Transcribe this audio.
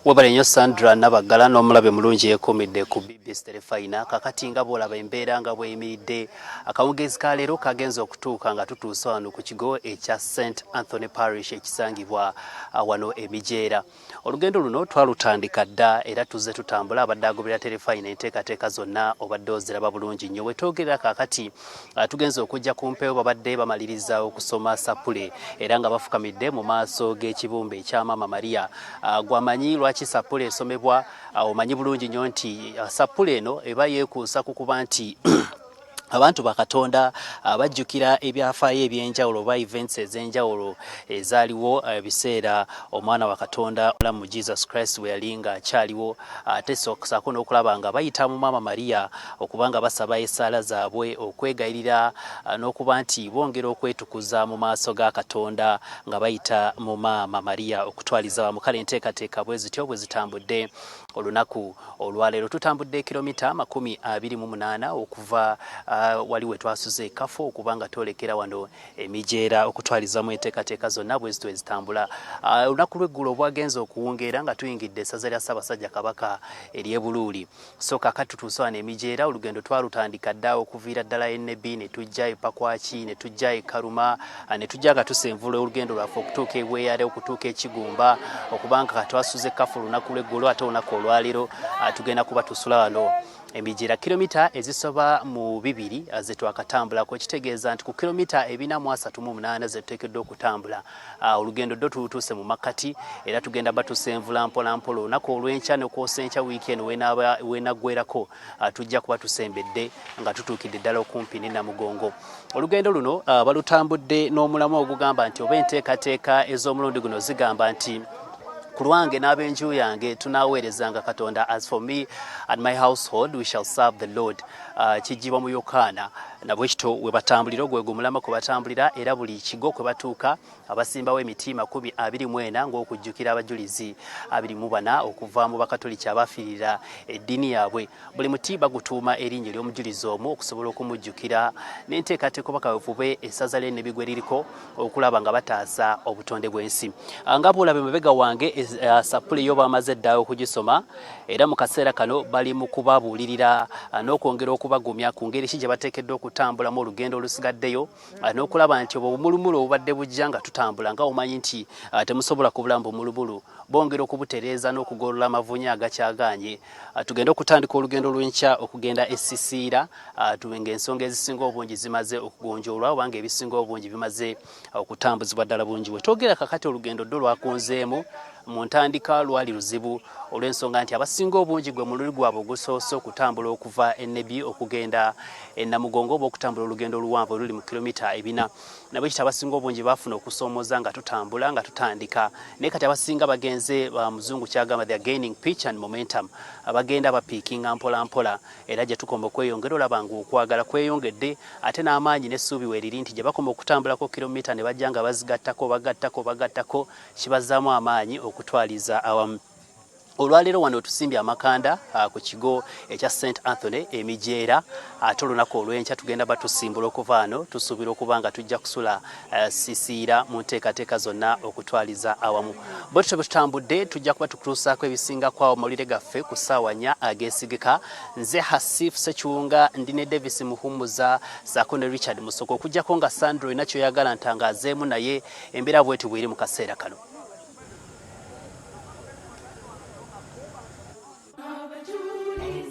Webale nnyo Sandra Nabaggala n'omulabe mulungi yeekuumidde ku BBS Terefayina. Kakati nga bw'olaba embeera nga bw'eyimiridde, akawungeezi ka leero kagenze okutuuka nga tutuuse wano ku kigo ekya St Anthony Parish ekisangibwa wano e Mijeera. Olugendo luno twalutandika dda era tuzze tutambula, abadde agoberera Terefayina enteekateeka zonna obadde oziraba bulungi nnyo. Wetwogerera kaakati tugenze okujja ku mpewo babadde bamaliriza okusoma sapule era nga bafukamidde mu maaso g'ekibumbe ekya Maama Maria. Gwamanyi lwaki sapule esomebwa, omanyi bulungi nnyo nti sapule eno eba yeekuusa ku kuba nti abantu ba Katonda bajjukira ebyafaayo eby'enjawulo oba events ez'enjawulo ezaaliwo ebiseera omwana wa Katonda omulamu Jesus Christ bwe yali ng'akyaliwo, ate ssaako n'okulaba nga bayita mu Maama Maria okuba nga basaba essaala zaabwe, okwegayirira n'okuba nti bongera okwetukuza mu maaso ga Katonda nga bayita mu Maama Maria okutwaliza wamu. Kale enteekateeka bwe zityo bwe zitambudde olunaku olwaleero. Tutambudde kilomita 28 okuva wali we twasuze ekafo okuba nga twolekera wano emijeera. Okutwalizamu enteekateeka zonna bwe zityo ezitambula. Olunaku lw'eggulo obwagenze okuwungeera nga tuyingidde essaza lya Ssaabasajja Kabaka ery'e Buluuli. So kaakati tutuuse wano emijeera. Olugendo twalutandika dda okuviira ddala e Nebbi, ne tujja e Pakwaki, ne tujja e Karuma, ne tujja nga tusenvula olugendo lwaffe okutuuka e Bweyale, okutuuka e Kigumba, okubanga kati twasuze kafu olunaku lw'eggulo. Ate olunaku olwaleero tugenda kuba tusula wano emijeera, kilomita ezisoba mu 2 ze twakatambulako, kitegeeza nti ku kilomita 438 ze tuteekeddwa okutambula, olugendo ddo tulutuuse mu makkati era tugenda batusenvula mpola mpola. Olunaku olw'enkya n'okwosa enkya, wiiki eno wenaggwerako, tujja kuba tusembedde nga tutuukidde ddala okumpi ne Namugongo. Olugendo luno balutambudde n'omulamu ogugamba nti oba enteekateeka ez'omulundi guno zigamba nti ku lwange n'ab'enju yange tunaaweerezanga Katonda, "As for me and my household, we shall serve the Lord." Kijjibwa mu Yokaana. Nabwe kityo we batambulira, ogwe gumulama kwe batambulira, era buli kigo kwe batuuka abasimbawo emiti 24 ng'okujjukira abajulizi 24 okuva mu Bakatoliki abafiirira eddiini yaabwe. Buli muti bagutuuma erinnya ery'omujulizi omu okusobola okumujjukira n'enteekateeka oba kaweefube essaza ly'e ririko okulaba nga bataasa obutonde bw'ensi. Nga bw'olaba emabega wange, sapule yo bamaze dda okugisoma era mu kaseera kano bali mu kubabuulirira n'okwongera okubagumya ku ngeri ki gye bateekeddwa okutambulamu olugendo olusigaddeyo n'okulaba nti obwo bumulumulu obubadde bujja nga tutambula, nga omanyi nti temusobola kubula mu bumulumulu, bongera okubutereeza n'okugolola amavunya agakyagaanye. Tugende okutandika olugendo lw'enkya okugenda e Sisiira ng'ensonga ezisinga obungi zimaze okugonjoolwa oba ng'ebisinga obungi bimaze okutambuzibwa ddala bungi. We twogera kakati olugendo ddo lwakunzeemu. Mu ntandika lwali luzibu olw'ensonga nti abasinga obungi gwe mulundi gwabwe ogusoose okutambula okuva e Nebbi okugenda e Namugongo oba okutambula olugendo oluwanvu oluli mu kilomita 400. Nabwe kiti abasinga obungi baafuna okusoomooza nga tutambula nga tutandika, naye kati abasinga bagenze, muzungu kyagamba they are gaining pitch and momentum, abagenda bapiikinga mpola mpola era gye tukoma okweyongera olaba ng'okwagala kweyongedde ate n'amaanyi n'essuubi weeriri nti gye bakoma okutambulako kilomita ne bajja nga bazigattako, bagattako, bagattako, kibazzaamu amaanyi okutwaliza awamu. Olwaleero wano tusimbye amakanda ku kigo ekya St Anthony Emijeera, ate olunaku olw'enkya tugenda batusimbula okuva wano. Tusuubira okuba nga tujja kusula Sisiira mu nteekateeka zonna okutwaliza awamu. Bwe tutyo bwe tutambudde, tujja kuba tukutuusaako ebisingako awo mawulire gaffe ku ssaawa 4 ageesigika. Nze Hasif Sekiwunga, ndi ne Davis Muhumuza saako ne Richard Musoko, okugjako nga Sandro olina kyoyagala ntangaazeemu, naye embeera bweti bweri mu kaseera kano.